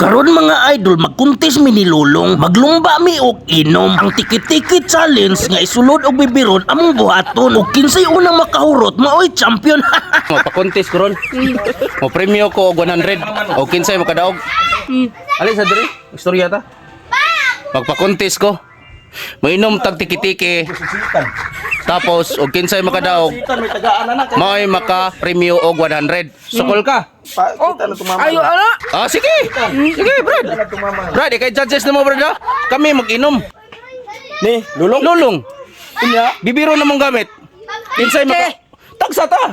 Karon, mga idol, magkuntis mi ni Lulong, maglumba mi og inom. Ang tiki-tiki challenge nga isulod og bibiron among buhaton. Og kinsay unang makahurot maoy champion. Mo pakontis ko ron. Mo premyo ko og 100 o kinsay makadaog. Ali sa diri, istorya ta. Magpakontis ko. Mainom tag tiki-tiki. Tapos og kinsay makadaog, mao'y maka premyo og 100. Sukol ka. Ayo ana. Ah, sige. Sige, Brad. Brad, ikay judges na mo, Brad, ah. Kami mag-inom. Ni, lulong. Lulong. Bibiro na mong gamit. Kinsay maka Tagsa ta.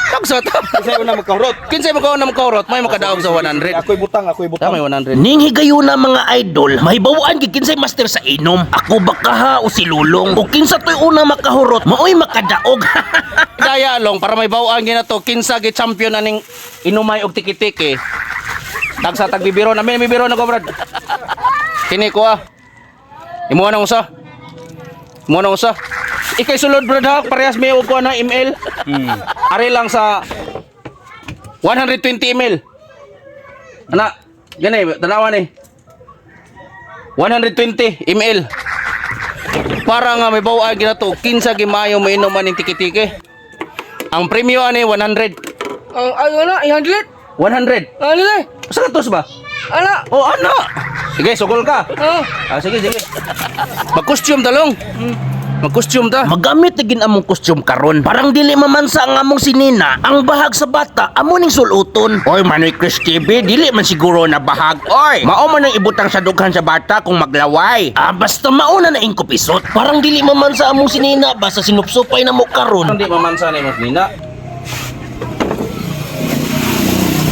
Tagsa ta. Kinsay una makahurot. Kinsay makauna makahurot, may makadaog sa 100. Ako'y butang, ako'y butang. Tama, may 100. Ning higayuna, mga idol, mahibawaan gid kinsay master sa inom. Ako ba kaha o si Lulong? O kinsa to'y unang makahurot, maoy makadaog. Daya long para may bawaan gyud to kinsa gi champion aning inumay og tiki-tiki. Tagsa tag bibiro na mi bibiro na ko, Brad. Kini ko ah. Imo na usa. Imo na usa. Ikay sulod, Brad, ha, parehas may og kuha na ML. Ari lang sa 120 ml. Ana, gani tanawa ni. 120 ml. Para nga may bawaan gina to kinsa gi maayo mainom aning tiki-tiki. Ang premyo ani 100. Ang ayo ana 100. 100. Ano le? Sa katos ba? Ana. Oh, ano? Sige, sugol ka. Ah. Ah, sige, sige. Mag-costume talong. Mag-costume ta. Magamit na gin among kostyum karon. Parang dili mamansa ang among sinina, ang bahag sa bata amo ning suluton. Oy, Manoy Chris TV, dili man siguro na bahag. Oy, mao man ang ibutang sa dughan sa bata kung maglaway. Ah, basta mauna na ingko pisot. Parang dili mamansa among sinina basta sinupsupay na mo karon. Hindi mamansa ni Mas Nina.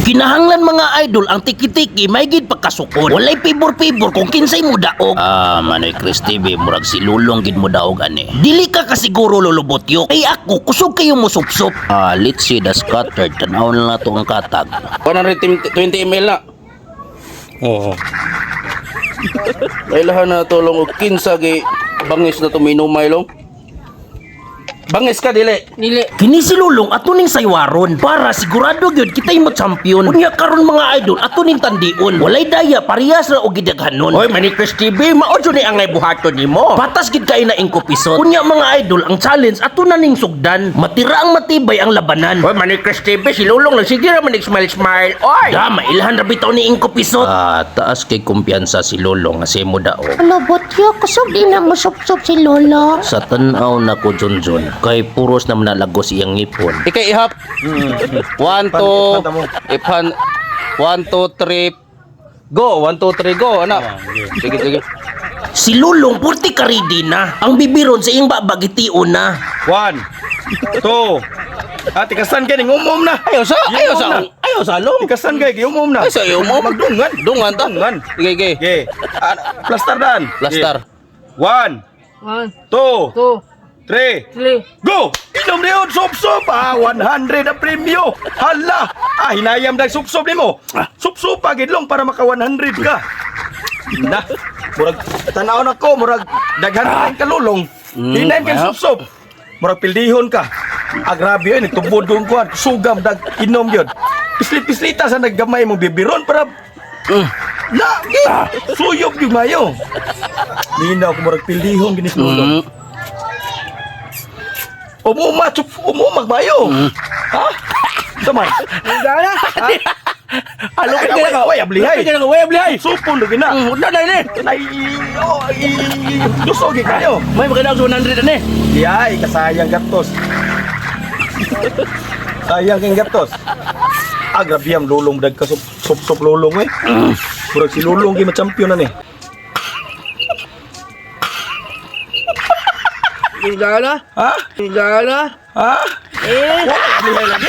Kinahanglan, mga idol, ang tiki-tiki may gid pagkasukod. Walay pibor-pibor kung kinsay mo daog. Ah, Manoy Chris TV, murag si Lulong gid mo daog ani. Dili ka kasiguro lulubot yo. Ay ako, kusog kayo mo supsop. Ah, let's see the scattered. Tanaw na nato ang katag. 120 ml na. Oo. Kailahan na tulong og kinsa gi bangis na tuminumay long. Bangis ka dili. Dili. Kini si Lulong ato ning saywaron para sigurado gyud kitay mo champion. Unya karon, mga idol, ato ning tandion. Walay daya, parehas ra og gidaghanon. Oy, Manny Chris TV, mao jud ni angay buhaton nimo. Patas gid kay na ingko pisot. Unya, mga idol, ang challenge ato na ning sugdan. Matira ang matibay ang labanan. Oy, Manny Chris TV, si Lulong lang sige ra man smile smile. Oy, da mailhan ra bitaw ni ingko pisot. Ah, taas kay kumpiyansa si Lulong nga mo daog. Ano, Botyo? Kusog di na mo sup-sup si Lolo. Sa tan-aw na ko Junjun, kay puros na manalagos iyang ngipon. Ikay ihap. 1 2 iphan 1 2 3 go. 1 2 3 go ana. Sige, sige. Si Lulong purti karidi na. Ang bibiron sa iyang babagitiun na. One, two. Ah, tikasan kay ning umom na. Ayaw sa, ayaw sa, Yung ayaw sa long. Tikasan kay umom na. Ay sa iyo mo. Magdungan. Dungan ta. Dungan. Sige, sige. Okay. Ah, plastar dan. Plastar. One, 1 two, 2 three, 3. go! Inom niyo, sup-sup! Ah, 100 ang premyo! Hala! Ah, hinayam dag sup-sup nimo. Sup-sup pa gidlong para maka 100 ka. Na, murag tanaw na ko, murag daghan ah. Kalulong. Hinayam kang ah. sup-sup. Murag pildihon ka. Ah, grabe yun, nagtubod kong kuwan. Sugam, dag inom yun. Pislit-pislita sa naggamay mong bibiron para na, suyop yung mayo. Ninaw ko murag pildihon ginis lulong. Umuma, chup, umumag mayo. Ha? Saman. Gana. Alo Ay, ka way, way, ablihay. Ay, way, ablihay. Supon lagi na. Na na ni. Nay, oh, i, lusog kayo. May maganda sa 100 ani. Yay, kasayang gatos. Sayang kang gatos. Ah, grabe ang lulong dag ka sup sup, sup lulong eh. Murag si lulong gi ma-champion na ni. Gana. Ha? Gana. Ha? Eh, Wala ablihay lagi.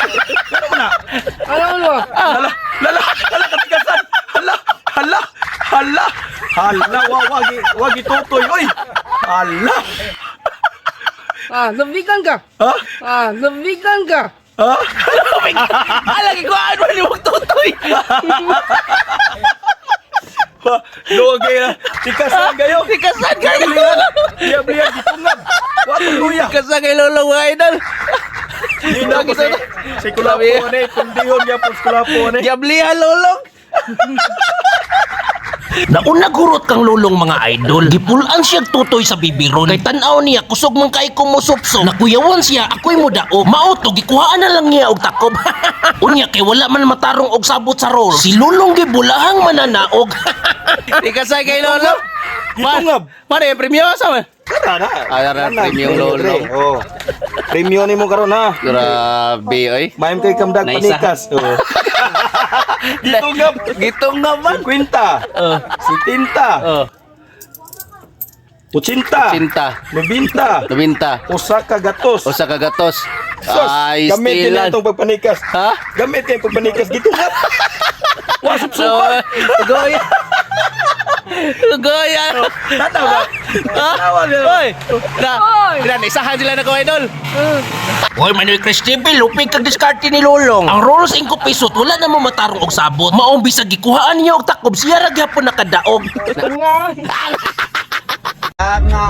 Ano man na? ano ano? Hala, lala, hala katigasan. Hala, hala, hala. Hala, wa wagi wagi tutoy oy. Hala. Ah, lambigan ka. Ha? Ah, lambigan ka. Ha? Ala ko ano ni wag tutoy. Luwag kayo. Tikasan kayo. Tikasan kayo. Diablihan, gitungab. Watong luya. Tikasan kay lulong, mga idol. Hindi na ako si Kulapo, ano eh. Kundihon niya po si Kulapo, ano eh. Diablihan lulong. Nauna gurot kang lulong, mga idol. Gipulan siya tutoy sa bibiron. Kay tan-aw niya kusog man kay kumusupso. Nakuyawan siya ako'y mudaog. Mao to gikuhaan na lang niya og takob. Unya kay wala man matarong og sabot sa roll. Si lulong gibulahang mananaog. Ikasay kay lolo. Gitungab. Mare, premyo sa man. Tara na. Ay, tara, premium lolo. Oh. Premium nimo karon ha. Grabe oy. Mayam kay kamdag Naisa. panikas. Oh. Gitungab. Gitungab man. 50. Oh. 70. Oh. 80. 80. 90. 90. Usa ka gatos. Usa ka gatos. Sos, Ay, gamit stilan. na itong pagpanikas. Ha? Gamit kay pagpanikas gitungab. Wasop So, supa. goya. Goya. Tanaw ba? Ha? Oy. Na, na, isahan sila na ko idol. Hoy, Manuel Cristobal, lupig kag diskarte ni Lolong. Ang roll 5 pesos wala na mo matarong og sabot. Maong bisag gikuhaan niya og takob siya ra gyapon nakadaog. Nga.